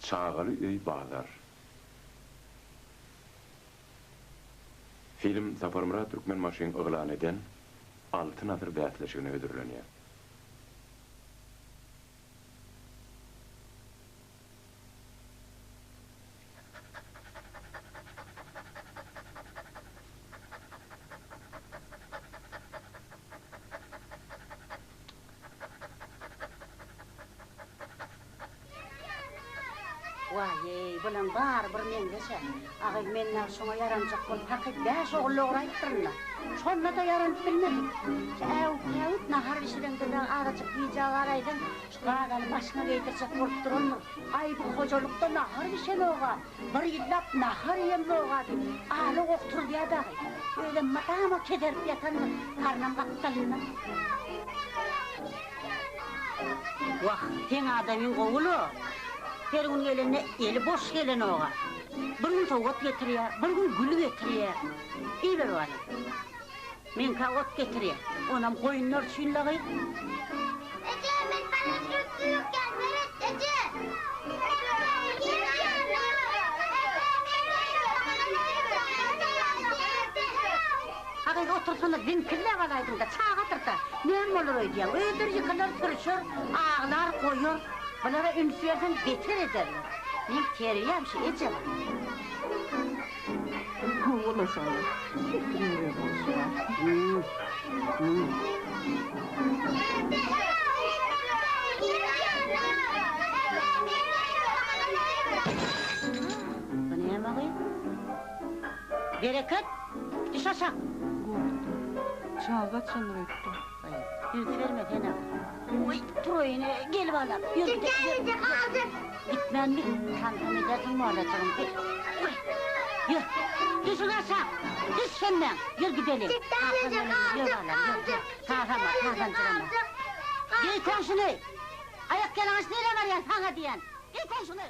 Çagaly öý bazar. Film Saparmyrat Türkmenbaşyň yglan eden Altyn asyr bäsleşigine hödürlenýär. Waý-eý, bulaň bary bir meňzeş-ä. Agyz, men dagy şoňa ýaranjak bolup hakyt bäş ogul dograýypdyryn-da. Şonda-da ýaranyp bilmedim. Şu äwüp-päwüp nahar bişireňde dagy azajyk gijä galaýsaň, şu gazaly başyňa geýdirjek bolup durandyr. Aý, bu hojalykda nahar bişenog-a, bir ýyllap nahar iýemzog-a diýip, ala goh turuzýar dagy. Özem mydama keserip ýatandyr, garnam gapdalynda. Wah, seň adamyň gowy-la. Her gün gelende eli boş gelenog-a. Bir gün sowgat getirýär, bir gün gül getirýär. Iber balam. Meňkä ot getirýär. Onam goýunlar üçin-le gyz. Eje, men paraşýutly ýükýän, seret, eje! A gyz, otursana, ziňkilläp alaýdyň-da, çagadyr-da. Näme bolar öýdýäň? Özleri ýykylar, sürüşer, aglar, goýar. Bulara üns berseň, beter ederler. Meň terbiýäm şu, eje bar. Hawa-la şonda. Her kimiň öz bolşy bar. Bu näme gyz? Bereket, düş aşak! Gorkdum. Çaga gaçandyr öýtdüm. Üns berme sen-ä. Oý, turaýyn, gel balam, ýör gidelim, ýör. Gitmän git, tansam edersiň molajygym. Oý, ýör, düşüň aşak, düş hemmäň, ýör gideliň. Ýör balam, ýör, ýör. Tasama, tasanjyrama. Geý koňşuny! Aýak ýalaňaç nirä barýaň, saňa diýýän. Geý koňşuny!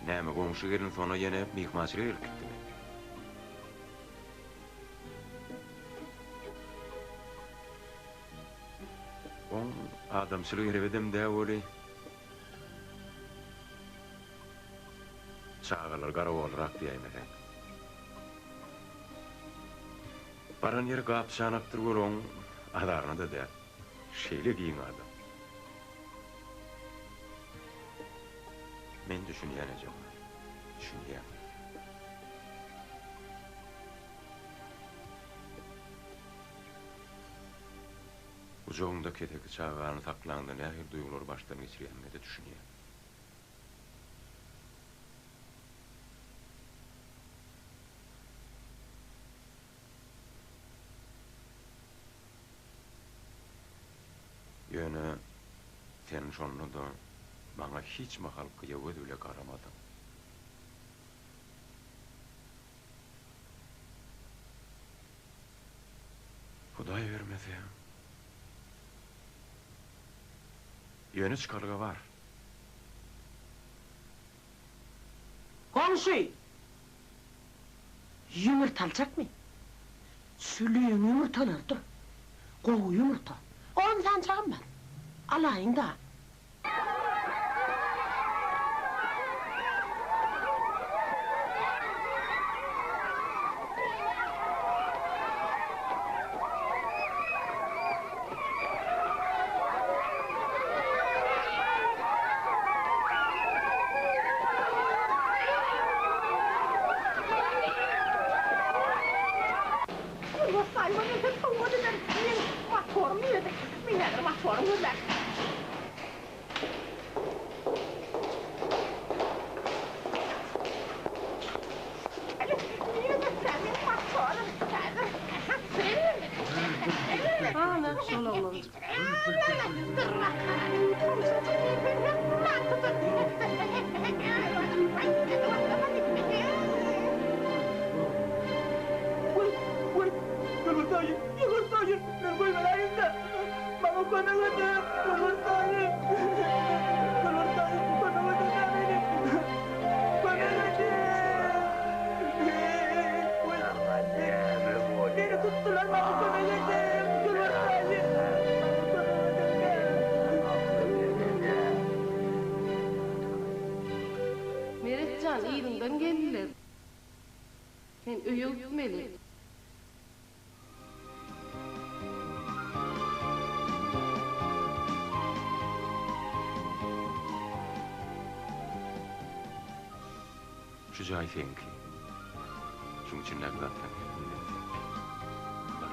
Näme, goňşy gelin Sona ýene myhmançylyga gelip gitdimi? Oň adamçylygy erbedem däl weli, çagalar garagolrak diýäýmeseň. Baran ýeri gap-çanakdyr weli oň azaryna-da däl. Şeýle giň adam. Men düşünýän eje oňa. Düşünýän. Gujagyňda keseki çagany saklaňda nähili duýgulary başdan geçirýäniňe-de düşünýän. Ýöne sen şonda-da maňa hiç mahal gyýa göz bile garamadyň. Hudaý bermese. Ýöne çykalga bar. Goňşy! Ýumurta aljakmy? Çüliň ýumurtalarydyr. Gowy ýumurta. On sanjagym bar. Alaýyň-da. jan, yzyňdan geldiler. Men öýe gitmeli. Şu jaý seňki. Şuň içindäki zatlaryň hemmesi seňki. Bar.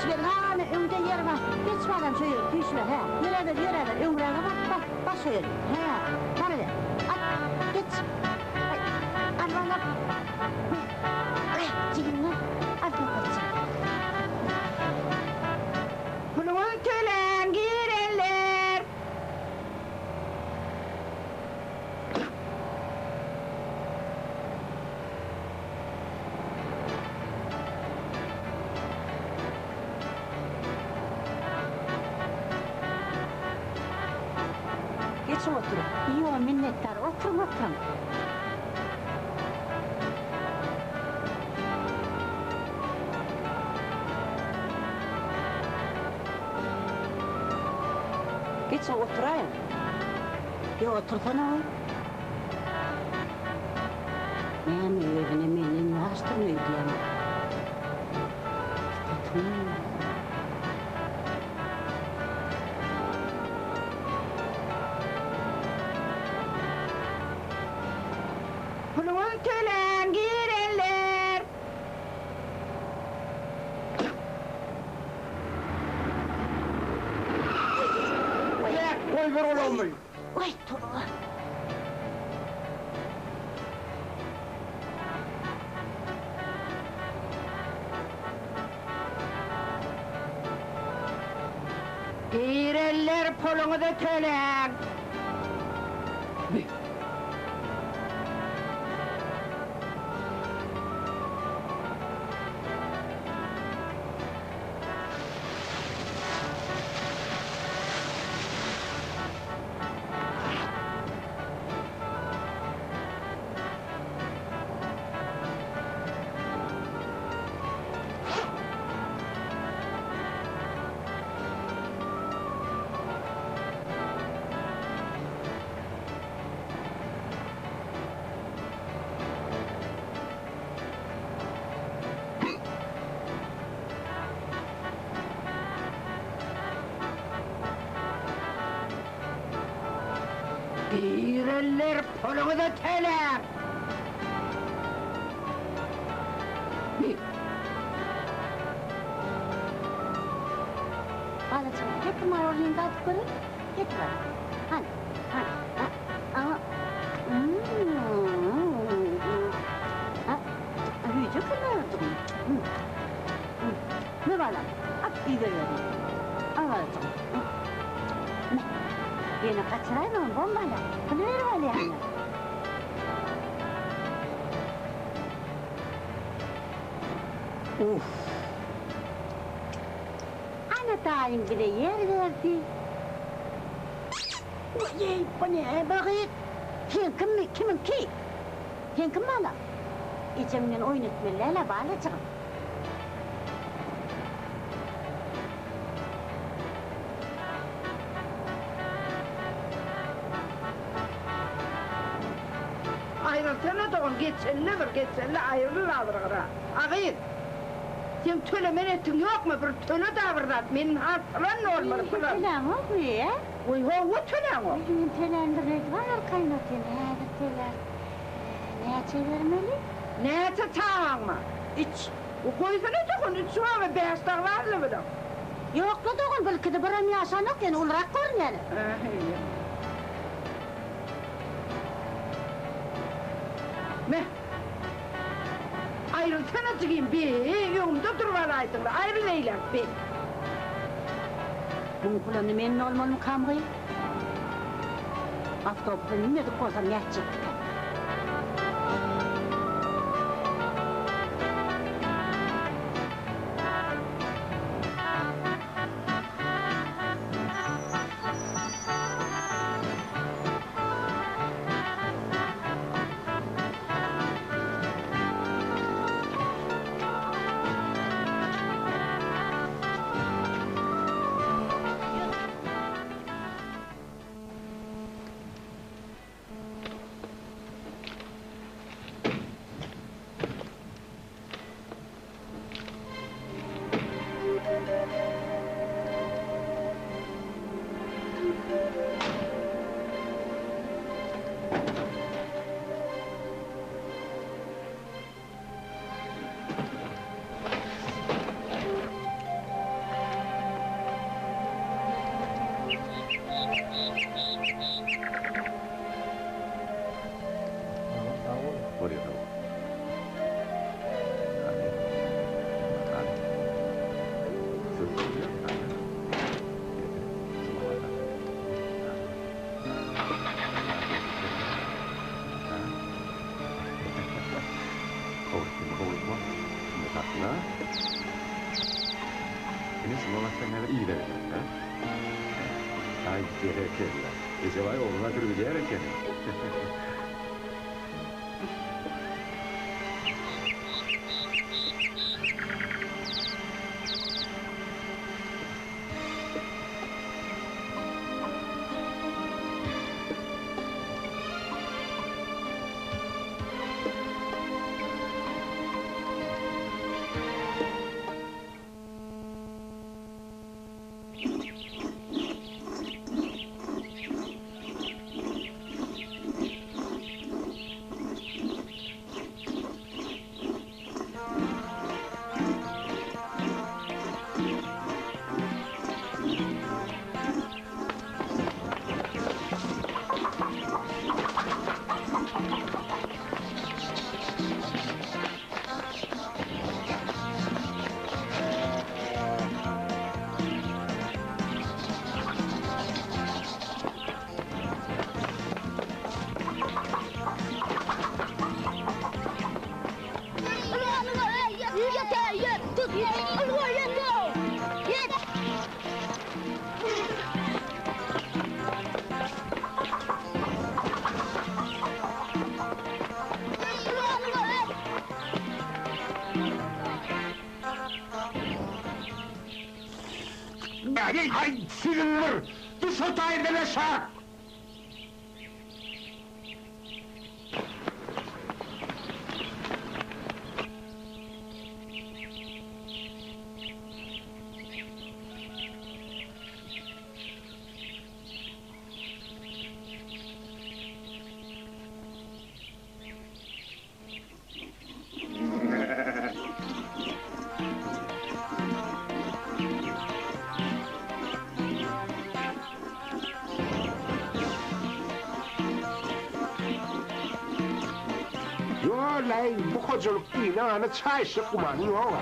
Geçiber, hany, öňde ýer bar. Geç balam şo ýere, süýşüber, hä. Ýöräber, ýöräber, öňräge bak, bak, bas şo ýere. Hä, baryber. At, geç. Aý, al balam. Aý, jigimmi, al papajyk. Puluňyzy töläň, girenler! Geçiň oturyň. Ýok, minnetdar, oturyň, oturyň. Geçiň oturaýyň. Ýok, otursana. Näme özüne menden ýaşdyryn öýdýäňmi? Sypatyň. Puluňyzy töläň, girenler! Bek, goýber gulagymy! Waý, toba! Girenler puluňyzy töläň! Girenler puluňyzy töläň! Balajygym, getir marolnyny dadyp göreýin. Getir balam. Hany, hany. A, a. A, hüýje eken marojygym. Me balam, at iýiberýärin. Al balajygym. Me. Ýene gaçyraýmagyn, bom bala. Puly berip alýanlar. Uff. Ana daýyň bize ýer berdi. Weý, bu näme gyz? Seňkimi, kimiňki? Seňkimi balam? Ejeň bilen oýun etmeli däl-ä, balajygym. Aýrylsana dogan, geçelle bir, geçelle, aýryl azyr gyra. A gyz! Seň tölemen etiň ýokmy, bir töle-dä bir zat, men has pylan bolmaly, pylan. Töläňokmy, ä? Goý, hawa, töläňok. Goý, men töländirin öýdüp, arkaýyn otyryn, häzir tölärin. Näçe bermeli? Näçe çagaň bar? Üç. Goýsana dogan, üç bamy, bäş dagy barly bileň. Ýok-la dogan, bilkide birem ýaşanok, ýöne ulurak görünýäler. Hä, Me. Aýrylsana jigim, be, öňümde durup alaýdyň-la, aýryl eýläk, be. Muň puluny men dolmalymykam gyz? Awtobusa münmedik bolsam nätjekdikäm? Bolýar, sag bol. Hany. Hany. Aý, berekella. Ejebaý ogluna sürgüleýär ekeni. Aý, siziň bir, düş o taýdan aşak! Ýo-laý, bu hojalyk ine-gana çaýşyk gumany ýog-a.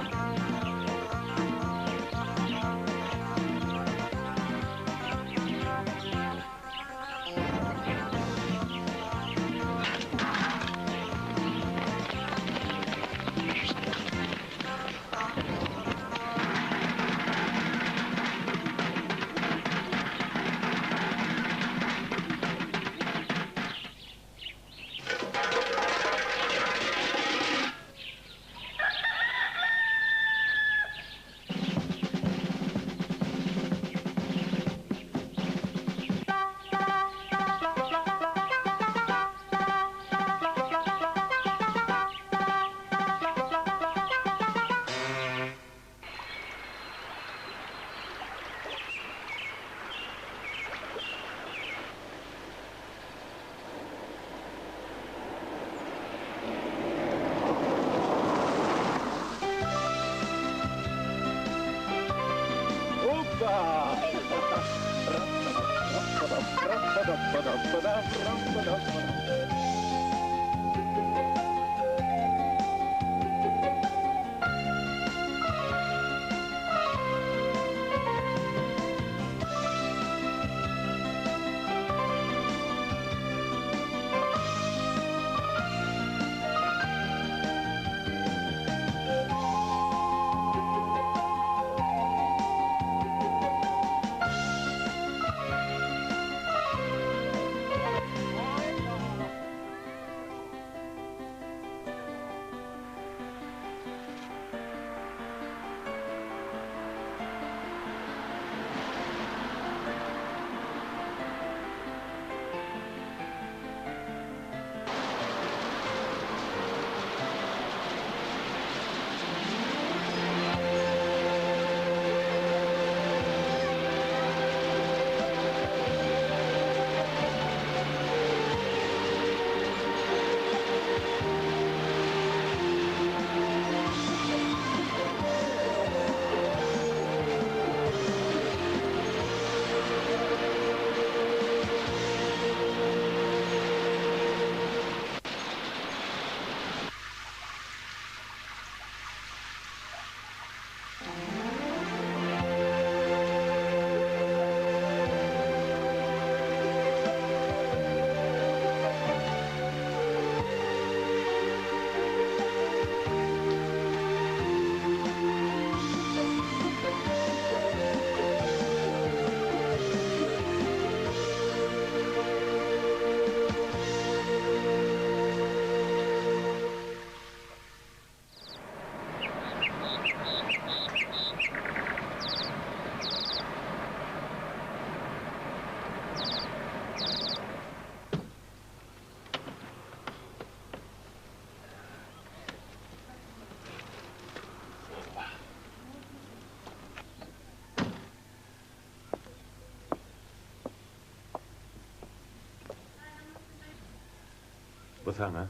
Bu saňa.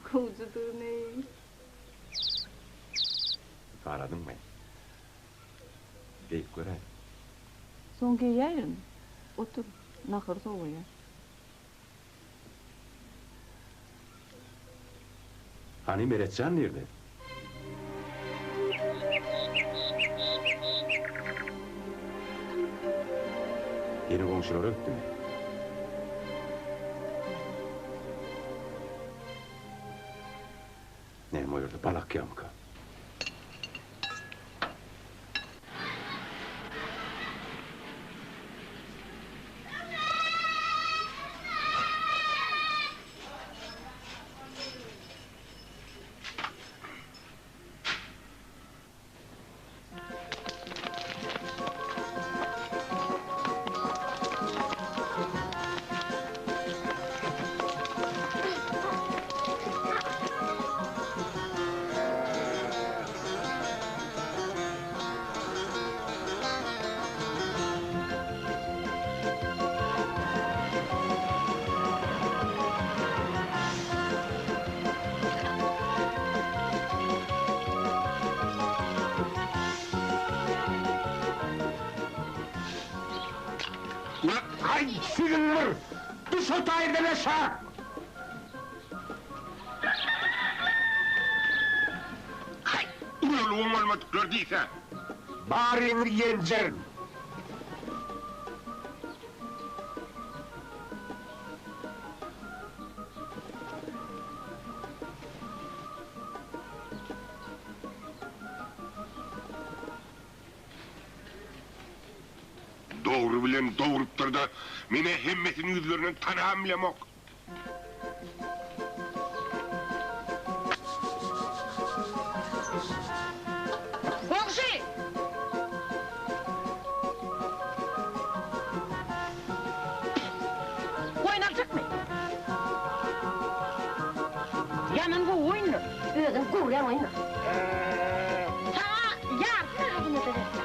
Gowjudygyny. Garadyňmy? Geýip göräý. Soň geýäýerin. Otur, nahar sowaýar. Hany Meretjan nirde? Ýene goňşulara gitdimi? Näme o ýerde bal akýarmyka? Aý, siziň bir! Düş o taýdan aşak! Haý, ulalygyň bolmadyklar diýse! Baryňy ýenjerin! Dogry bilen dogrupdyr-da, men-ä hemmesini ýüzlerinden tanabam bilemok. Goňşy! Goýun aljakmy? Ýaman gowy goýundyr. Özüň göwräň goýundyr. Saňa ýarpy agzyna-da berjek.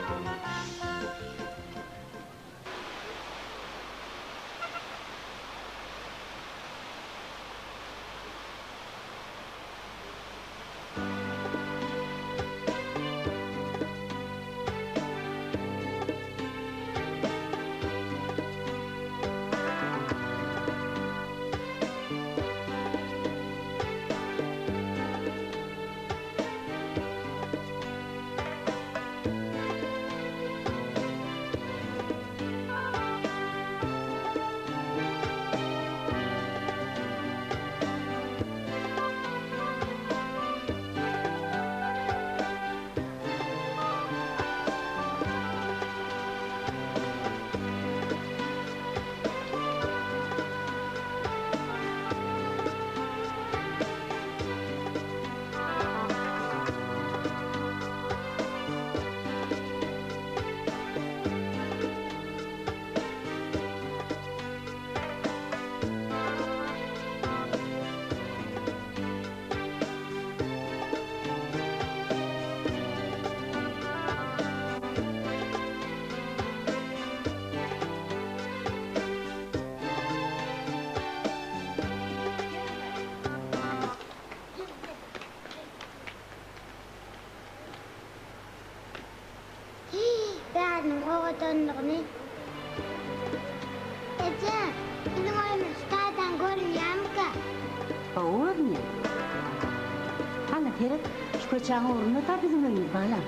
Seret, şu köçäň ugrunda-da biziň öýümiz, balam.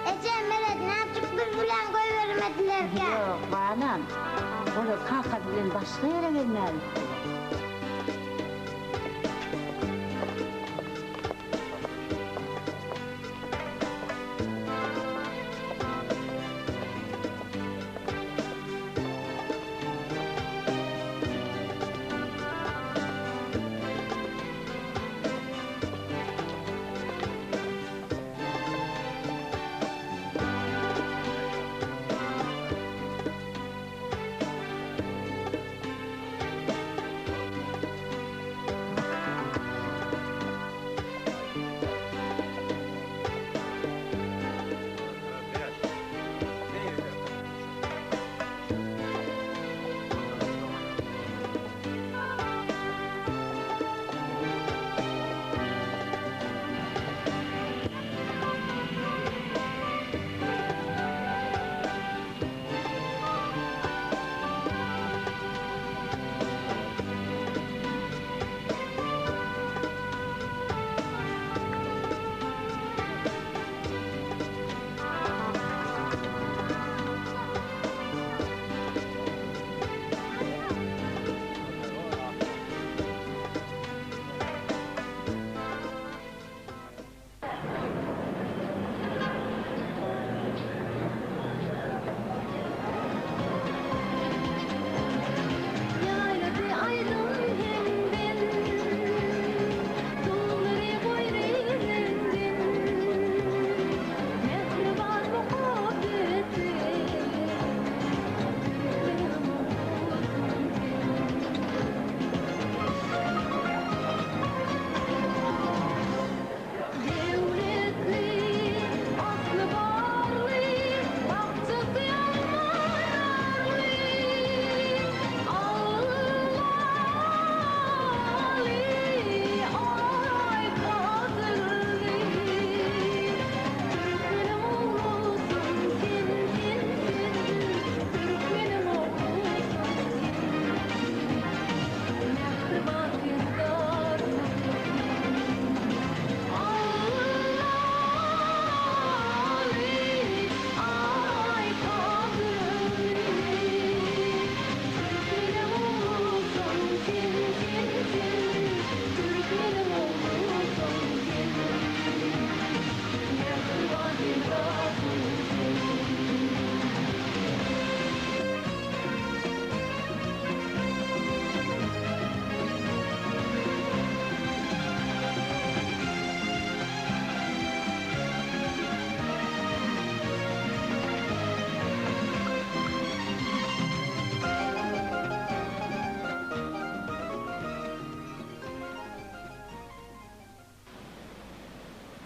Eje, Meret näçük biz bilen goýbermedilerkä? Ýok, balam. Olar kakasy bilen başga ýere gezmäge gitdiler.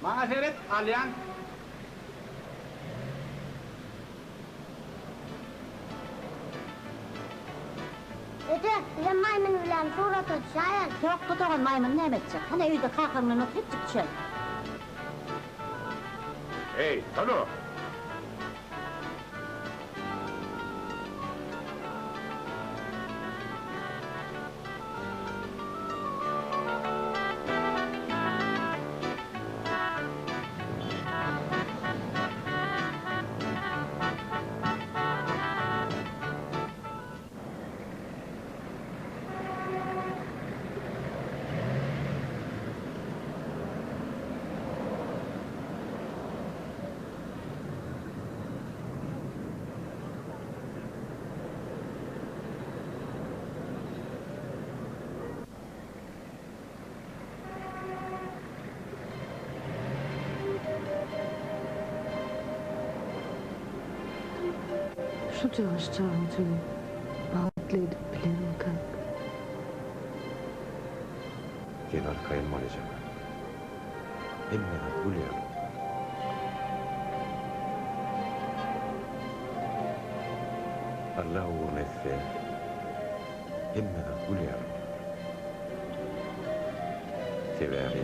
Maňa seret, alýan. Eje, bizem maýmyn bilen surata düşäýeli. Ýok, dogan, maýmyny näme etjek? Hany öýde kakaň bilen oturypjyk düşeli. Eý, Tono! Şujagaş çagajygy bagtly edip bilermikäk? Sen arkaýyn bol ejem. Hemme zat gül ýaly. Allah ugruna etse, hemme zat gül ýaly bolar. Sebäbi.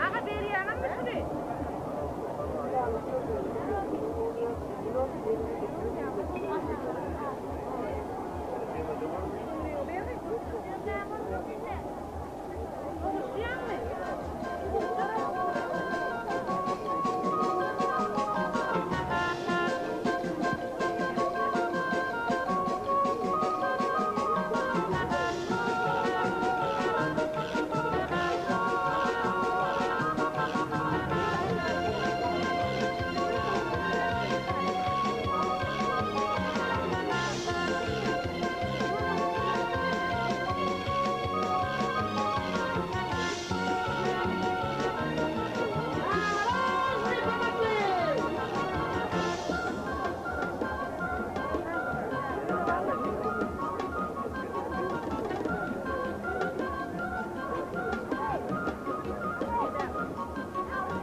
Aga berýäňizmi şuny?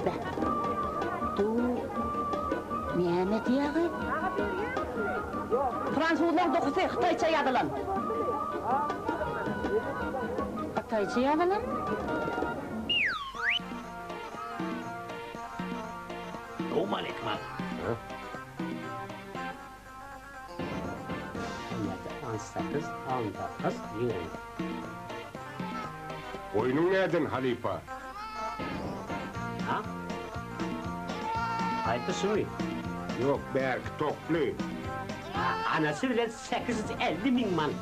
Beh, du näme diýýäňi? Fransuzlaň dokusy hytaýça ýazylan. Hytaýça ýazylan? Salowmaleýkim aga. On ýedi, on sekiz, on dokuz, ýigrimi. Goýnuň näden halypa? Ha? Haýsy şumy? Ýok, bärki tokly. Ha, anasy bilen 850 miň manat.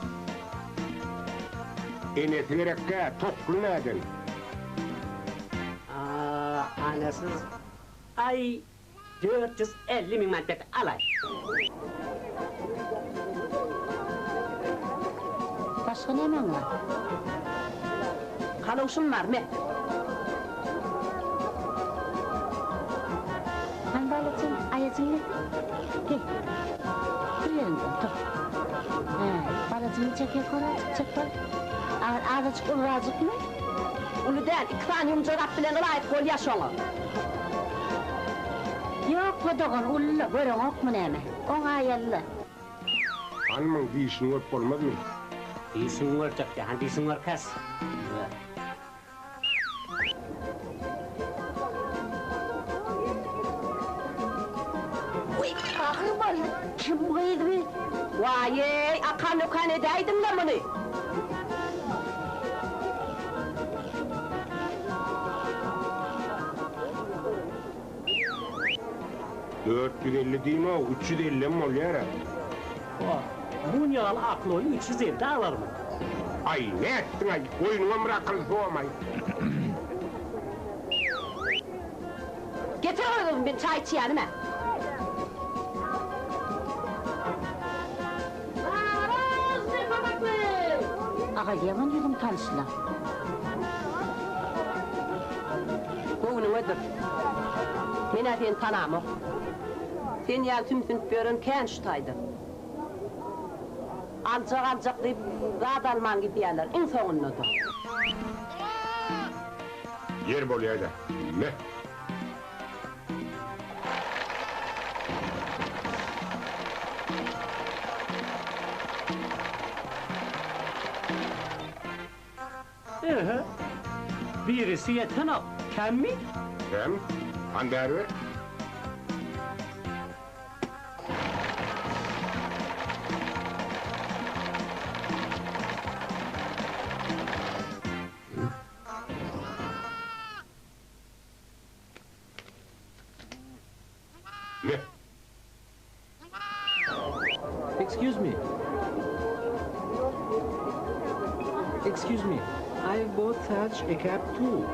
Enesi gerekkä, tokly näden? A, anasyz, aý, 450 miň manat berdi, alaý. Başga nämäň bar? Kalawşym bar, me. Hany balajygym, aýajyňy getir. Gel. Tur ýeriňden, tur. Hä, balajyňy çekýä koraçyk, çek bal. Azajyk ulurajykmy? Uly däl, iki sany ýumja gap bilen ylaýyk bolýa şoňa. Ýok-la dogan, uly-la, göreňokmy näme? Oňaýaly-la. Hanymyň dişini görüp bolmazmy? Dişiňi görjek dä, hany dişiňi görkez. Wiý, agyr boldy, kim gyz bi? Waý-eý, akan-ökan edäýdiň-le muny. 450 diýme-ow, 350-em bolýar-a. Wah, muny ýaly akloýy 350 alarmy? Aý, nätdiň-aý, goýnuňam bir akyl somaý. Getir gyzym, men çaý içýänim-ä. Aga, ýaman ýüzüň tanyşla. Göwnüňedir. Men-ä seni tanamok. Sen ýaly sümsünip ýören kän şu taýda. Aljak-aljak diýip, zat alman gidýärler, iň soňunda-da. Ýer bolýaýda. Me. Ehe. Birisi ýetenok. Kemmi? Kem. Hany bäri ber. Ne? Excuse me. Excuse me. I bought such a cap too.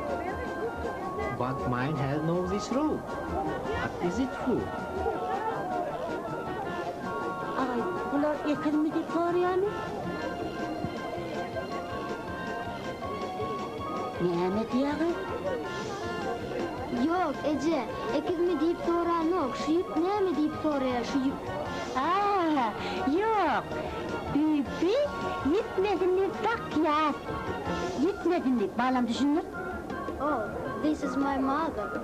But mine has no this rope. What is it for? Aý, bular ekizmi diýip soraýamy? Näme diýýäňiz? Ýok, eje, ekizmi diýip soranok, şu ýüp näme diýip soraýar, şu ýüp. A! Ýok, Bibi ýitmesin diýip dakýas. Ýitmesin diýip, balam düşündir. Oh, this is my mother.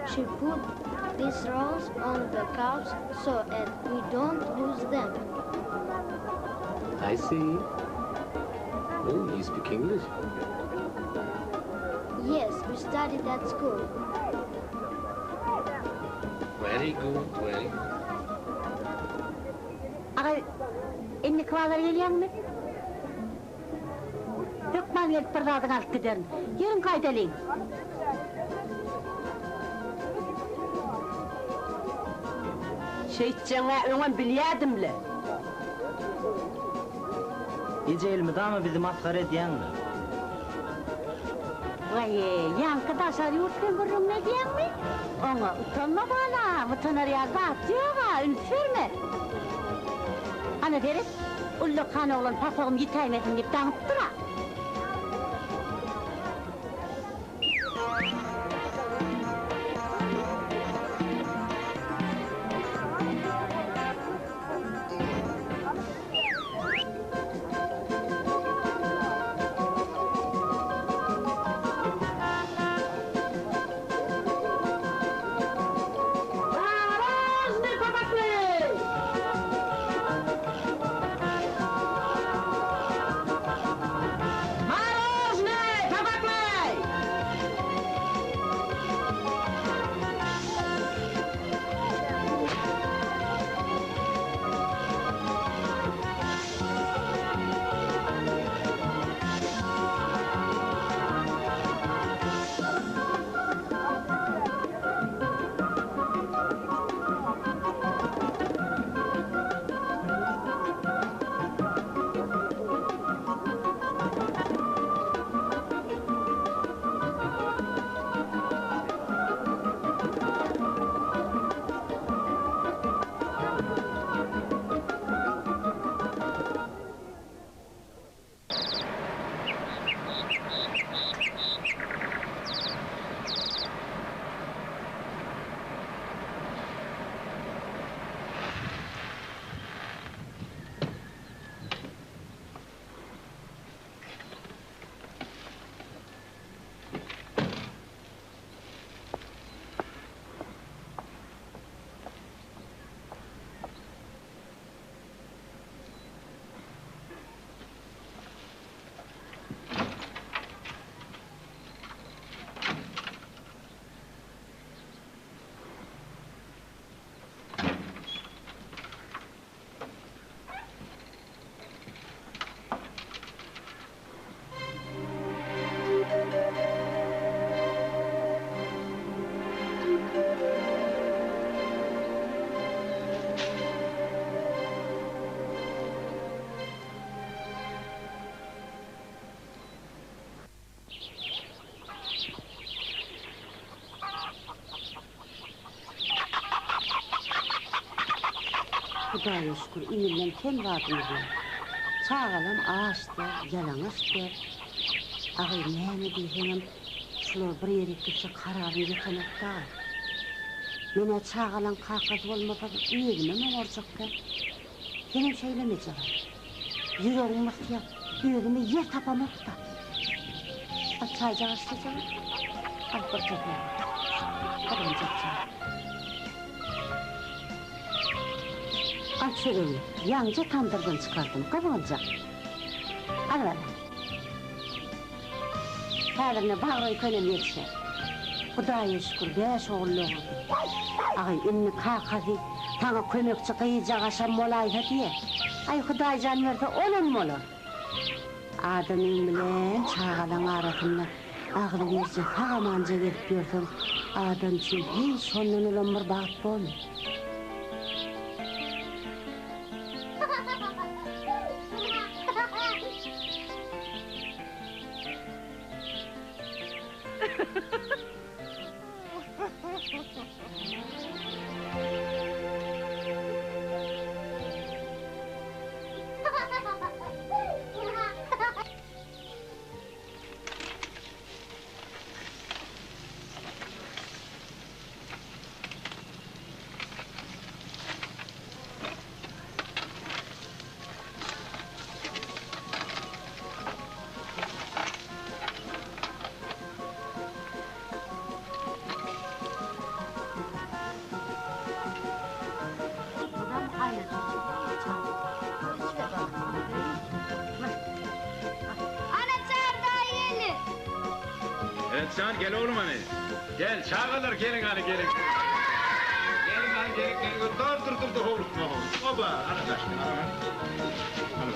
She put these rolls on the cups so at we don't lose them. I see. Oh, you speak English? Yes, we studied at school. Very good, very good. Aga, indiki bazar gelýäňmi? Hökman gelip bir zadyňy alyp giderin. Ýörüň gaýdalyň. Şeýtjegiň-ä öňem bilýädim-le. Eje elmydama bizi masgara edýäňmi? Waý-eý, ýaňky daşary ýurt bilen gürrüňini edýäňmi? Oňa utanma balam, utanar ýaly zat ýog-a, üns berme. Ana seret, ullakan oglan papagym ýitäýmesin diýip daňypdyr-a. Marožnyý papakly! Marožnyý papakly! Hudaýa şükür, iňinden kem zadymyz ýok. Çagalam aç däl, ýalaňaç däl. Agy, näme diýseňem, şular bir ýerik gitse kararym ýetenok dagy. Men-ä çagalaň kakasy bolmasam, özümem oňarjak däl. Senem şeýlemi ejejan? Ýüregim gysýar, özüme ýer tapamok-da. Al çaýjagaz içejeň? Al bir çöpläp. Gyzgynjak çaý. Al çöregini, ýaňja tamdyrdan çykardym, gyzgynjak. Al balam. Häzir ine bagyr öýkenem ýetişer. Hudaýa şükür, bäş ogul dogurdy. Aý, indi kakasy saňa kömekçi gyzjagaşam bolaýsa diýýä. Aý, Hudaý jan berse, olam bolar. Adamyň bilen çagalaň arasynda agzy birje sag-amanja gezip ýörseň, adam üçin heý şondan ulam bir bagt bormy? Meret jan gel oglum hany. Gel çagalar geliň hany geliň. Geliň hany geliň geliň. Dur dur dur dur howlukma howlukma. Oba ana daşyny al hany. Al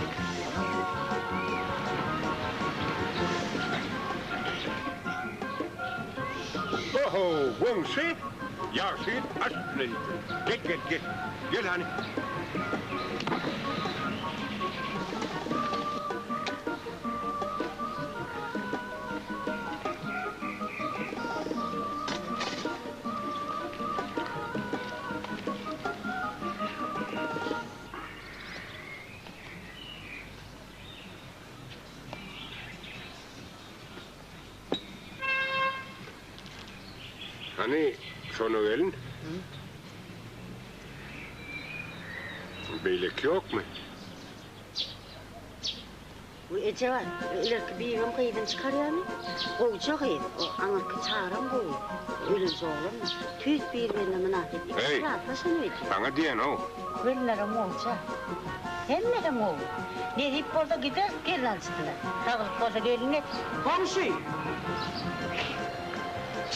Oho, goňşy, ýagşy aş üstüne diýipdir. Gel, gel, gel. Gel hany. Hany, Sona gelin. Beýleki ýokmy? Bu eje bar, ilerki bibim gyzyny çykarýamy? Gowja gyz, o aňyrky Çaram gowy, ölenje oglanmy? Tüýs bir-birine mynasyp, ikisi rahatlaşan öýdýän. Saňa diýen-ow. Gelinlerem gowja. Hemmesem gowy. Nesip bolsa gideris gelin alyjysyna. Saglyk bolsa gelin getir. Goňşy!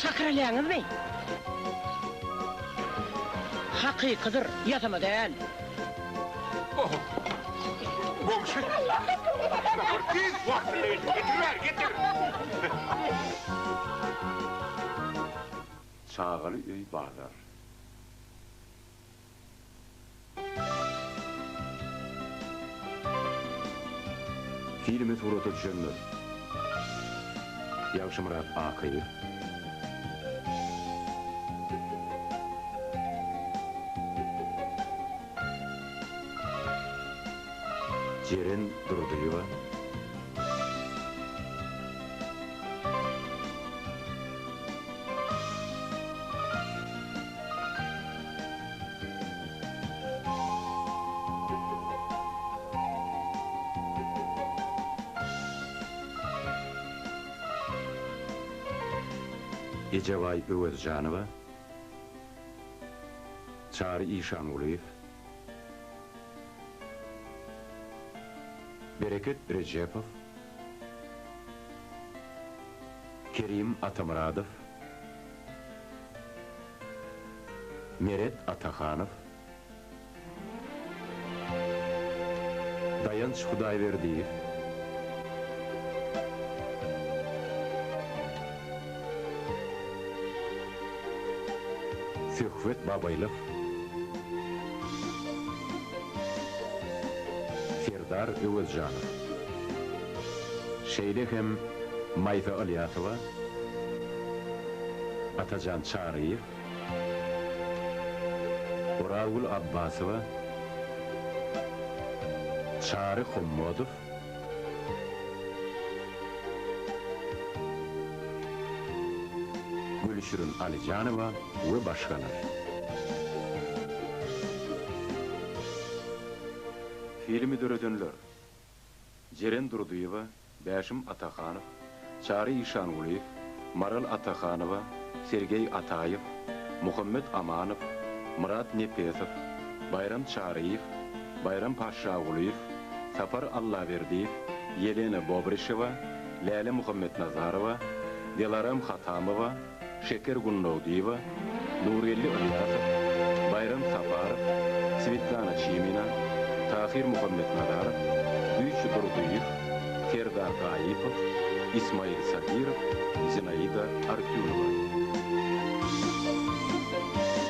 Çakyr alýaňyzmy? Hakykydyr, ýasama däl. Oho! Goňşy! Nahar tiz wagtynda getir! Getir bäri, getir! Çagaly öý bazar. Filme surata düşenler, Ýagşymyrat Akyýew, Jeren Durdyýewa, Ejebaý Öwezjanowa, Çary Işangulyýew, Bereket Rejepow, Kerim Atamyradow, Meret Atahanow, Daýanç Hudaýberdiýew, Söhbet Babaýlow, Serdar Öwezjanow, şeýle hem Maýsa Ylýasowa, Atajan Çaryýew, Orazgül Abbasowa, Çary Hommadow, Gülşirin Alyjanowa we başgalar. Filmi döredenler, Jeren Durdyýewa, Bäşim Atahanow, Çary Işangulyýew, Maral Atahanowa, Sergeý Ataýew, Muhammet Amanow, Myrat Nepesow, Baýram Çaryýew, Baýram Paşşagulyýew, Sapar Allaberdiýew, Ýelena Bobrişewa, Läle Muhammetnazarowa, Delaram Hatamowa, Şeker Gündogdyýewa, Nurgeldi Ylýasow, Baýram Saparow, Swetlana Çimina, Tahyr Muhammetnazarow, Güýçli Durdyýew, Serdar Gaýypow, Ismail Sabirow, Zinaida Artýunowa.